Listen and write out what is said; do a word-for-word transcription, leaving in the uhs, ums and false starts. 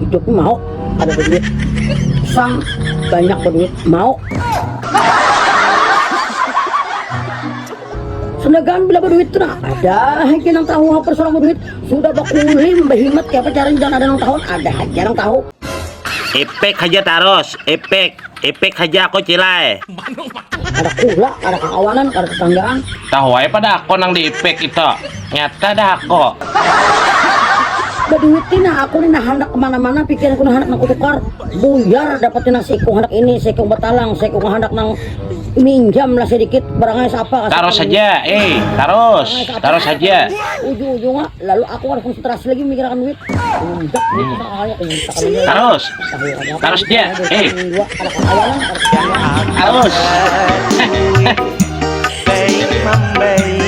Hidup mau ada berduit. Sang banyak berduit mau. Senagaan bila berduit tuh nah, ada aja nang tahu apa seorang berduit. Sudah bakulim behimat kayak apa caranya jangan ada nang tahu, ada aja nang tahu. Ipik haja tarus, ipik, ipik haja aku Cilai. Ada kula, ada kakawanan, ada tetanggaan. Tahu aja pada aku nang di ipik itu. Nyata dah aku. Berduit ini nah, aku nih nah hendak kemana-mana pikiranku nah hendak nang kutukar. Buyar dapatin nang sikung hendak ini, sikung betalang, sikung hendak nang minjam lah sedikit barangnya siapa. Tarus saja, eh, tarus, tarus saja. Ujung-ujungnya lalu aku harus konsentrasi lagi memikirkan duit. Undak duit kita kaya, kita kaya. Tarus, tarus dia, eh, Dua, ada kakawanan, ada tetanggaan. Tarus. Baik, Mam, baik.